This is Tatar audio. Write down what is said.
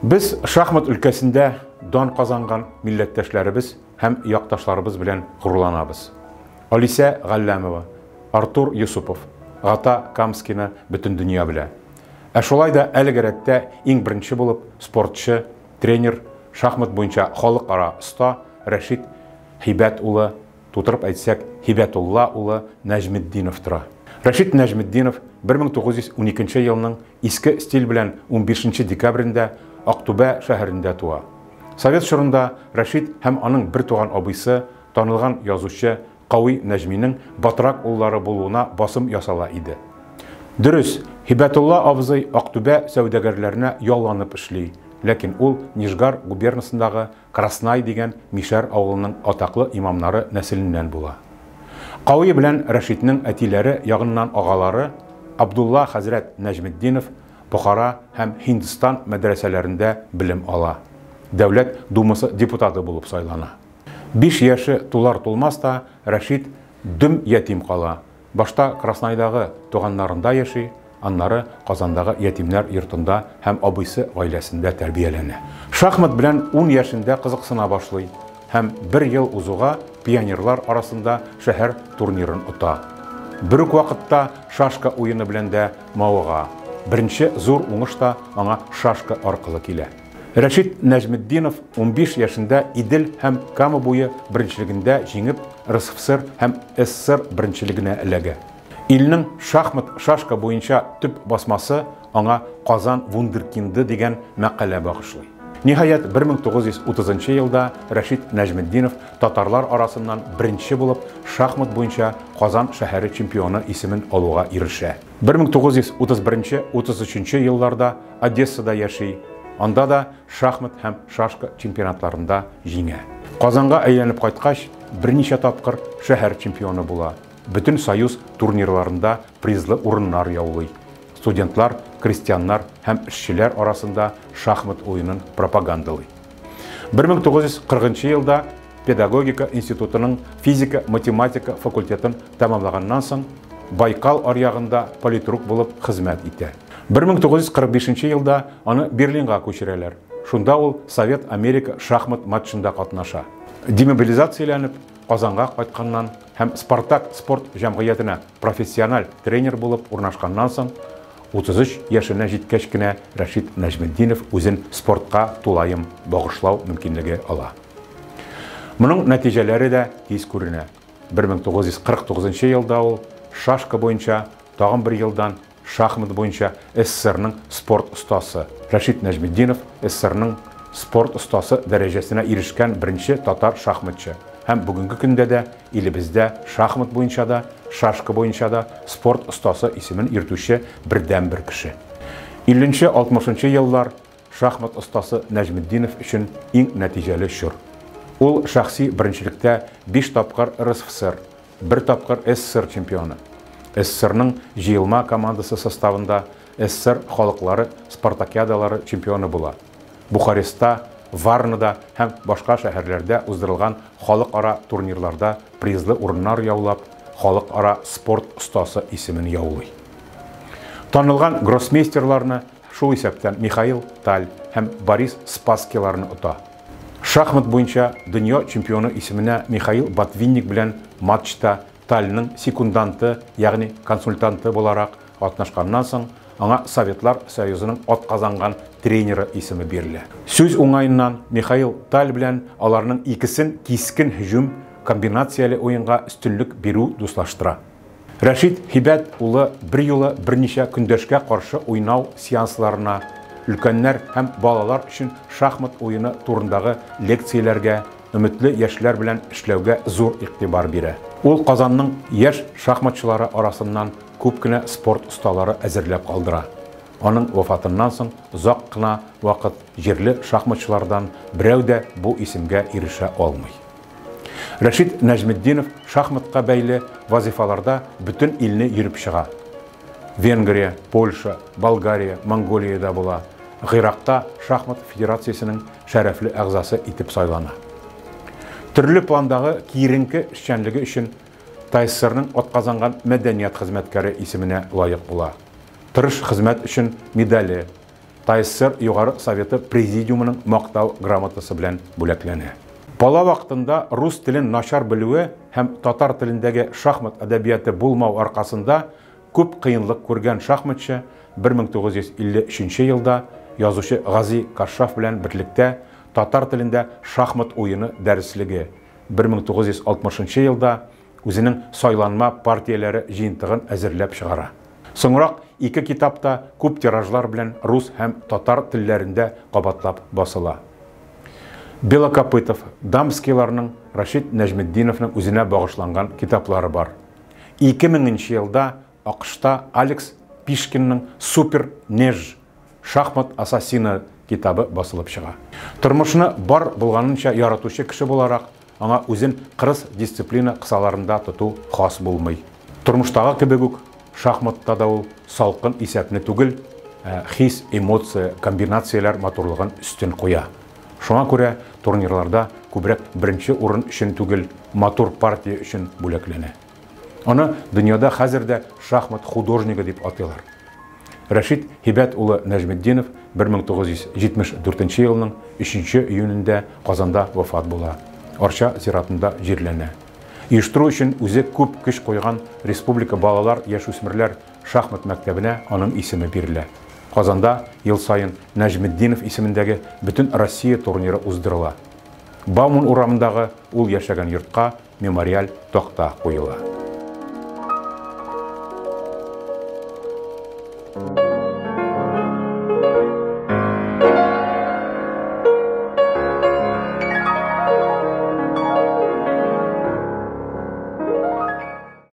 Без шахмат өлкәсендә дан казанган милләттәшләребез һәм якташларыбыз белән горурланабыз. Алисә Галләмова, Артур Йосыпов, Гата Камскийны бөтен дөнья белә. Ә шулай да әлеге рәттә иң беренче булып спортчы, тренер, шахмат буенча халыкара оста Рәшит Һибәт улы, тутырып әйтсәк, Һибәтулла улы Нәҗметдинов тора. Рәшит Нәҗметдинов 1912 елның иске стиль белән 15 декабрендә Актүбә шәһәрендә туа. Совет чорында Рәшит һәм аның бертуган абыйсы, танылган язучы Кави Нәҗминең батрак уллары булуына басым ясала иде. Дөрес, Һибәтулла абзый Актүбә сәүдәгәрләренә ялланып эшли, ләкин ул Нижгар губернасындагы Краснай дигән мишәр авылының атаклы имамнары нәселеннән була. Кави белән Рәшитнең әтиләре ягыннан агалары Абдулла хәзрәт Нәҗметдинов Бохара һәм Һиндстан мәдрәсәләрендә белем ала, Дәүләт Думасы депутаты булып сайлана. 5 яше тулар-тулмас та Рәшит дөм ятим кала, башта Краснайдагы туганнарында яши, аннары Казандагы ятимнәр йортында һәм абыйсы гаиләсендә тәрбияләнә. Шахмат белән ун яшендә кызыксына башлый һәм бер ел узуга пионерлар арасында шәһәр турнирын ота. Бер үк вакытта шашка уены белән дә мавыга. Беренче зур уңыш та аңа шашка аркылы килә. Рәшит Нәҗметдинов 15 яшендә Идел һәм Кама буе беренчелегендә җиңеп, РСФСР һәм СССР беренчелегенә эләгә. Илнең шахмат-шашка буенча төп басмасы аңа Казан вундеркинды дигән мәкалә багышлый. Ниһаять, 1930 елда Рәшит Нәҗметдинов татарлар арасыннан беренче булып шахмат буенча Казан шәһәре чемпионы исемен алуга ирешә. 1931-33 елларда Одессада яши, анда да шахмат һәм шашка чемпионатларында җиңә. Казанга әйләнеп кайткач, берничә тапкыр шәһәр чемпионы була, бөтен союз турнирларында призлы урыннар яулый. Студентлар, крестьяннар һәм эшчеләр арасында шахмат уенын пропагандалый. 1940 елда Педагогика институтының физика-математика факультетын тәмамлаганнан соң, Байкал аръягында политрук булып хезмәт итә. 1945 елда аны Берлинга күчерәләр. Шунда ул Совет-Америка шахмат матчында катнаша. Демобилизацияләнеп, Казанга кайтканнан һәм Спартак спорт җәмгыятенә профессиональ тренер булып урнашканнан соң, 33 яшенә җиткәч кенә Рәшит Нәҗметдинов үзен спортка тулаем багышлау мөмкинлеге ала. Моның нәтиҗәләре дә тиз күренә. 1949 елда ул шашка буенча, тагын бер елдан шахмат буенча СССРның спорт остасы. Рәшит Нәҗметдинов СССРның спорт остасы дәрәҗәсенә ирешкән беренче татар шахматчы. Һәм бүгенге көндә дә илебездә шахмат буенча да, шашка буенча да спорт остасы исемен йөртүче бердәнбер кеше. 50-60 еллар шахмат остасы Нәҗметдинов өчен иң нәтиҗәле чор. Ул шәхси беренчелектә 5 тапкыр РСФСР, 1 тапкыр СССР чемпионы. СССРның җыелма командасы составында СССР халыклары спартакиадалары чемпионы була. Бухарестта, Варнада һәм башка шәһәрләрдә уздырылган халыкара турнирларда призлы урыннар яулап, халыкара спорт остасы исемен яулый. Танылган гроссмейстерларны, шул исәптән Михаил Таль һәм Борис Спасскийларны ота. Шахмат буенча дөнья чемпионы исеменә Михаил Ботвинник белән матчта Тальның секунданты, ягъни консультанты буларак катнашканнан соң, аңа Советлар Союзының атказанган тренеры исеме бирелә. Сүз уңаеннан, Михаил Таль белән аларның икесен кискен һөҗүм комбинацияле уенга өстенлек бирү дуслаштыра. Рәшит Һибәт улы берьюлы берничә көндәшкә каршы уйнау сеансларына, өлкәннәр һәм балалар өчен шахмат уены турындагы лекцияләргә, өметле яшьләр белән эшләүгә зур игътибар бирә. Ул Казанның яшь шахматчылары арасыннан күп кенә спорт осталары әзерләп калдыра. Аның вафатыннан соң озак кына вакыт җирле шахматчылардан берәү дә бу исемгә ирешә алмый. Рәшит Нәҗметдинов шахматка бәйле вазифаларда бөтен илне йөреп чыга. Венгрия, Польша, Болгария, Монголиядә була. Гыйракта шахмат федерациясенең шәрәфле әгъзасы итеп сайлана. Төрле пландагы киеренке эшчәнлеге өчен ТАССРның атказанган мәдәният хезмәткәре исеменә лаек була. Тырыш хезмәт өчен медале, ТАССР Югары Советы Президиумының Мактау грамотасы белән бүләкләнә. Бала вакытында рус телен начар белүе һәм татар телендәге шахмат әдәбияты булмау аркасында күп кыенлык күргән шахматчы 1953 елда язучы Гази Кашшаф белән берлектә Татар телендә шахмат уены дәреслеге, 1960 елда үзенең сайланма партияләре җыентыгын әзерләп чыгара. Соңрак ике китап та күп тиражлар белән рус һәм татар телләрендә кабатлап басыла. Белокопытов, Дамскийларның, Рәшит Нәҗметдиновның үзенә багышланган китаплары бар. 2000 нче елда АКШта Алекс Пишкинның Супер Неж Шахмат ассасины китабы басылып чыга. Тормышны бар булганынча яратучы кеше буларак, аңа үзен кырыс дисциплина кысаларында тоту хас булмый. Тормыштагы кебек үк, шахматта да ул салкын исәпне түгел, ә хис, эмоция, комбинацияләр матурлыгын өстен куя. Шуңа күрә турнирларда күбрәк беренче урын өчен түгел, матур партия өчен бүләкләнә. Аны дөньяда хәзер дә шахмат художнигы дип атыйлар. Рәшит Һибәт улы Нәҗметдинов 1974 елның 3 июнендә Казанда вафат була. Арча зиратында җирләнә. Оештыру өчен үзе күп көч куйган Республика балалар-яшүсмерләр шахмат мәктәбенә аның исеме бирелә. Казанда ел саен Нәҗметдинов исемендәге Бөтенроссия турниры уздырыла. Бауман урамындагы ул яшәгән йортка мемориаль такта куела.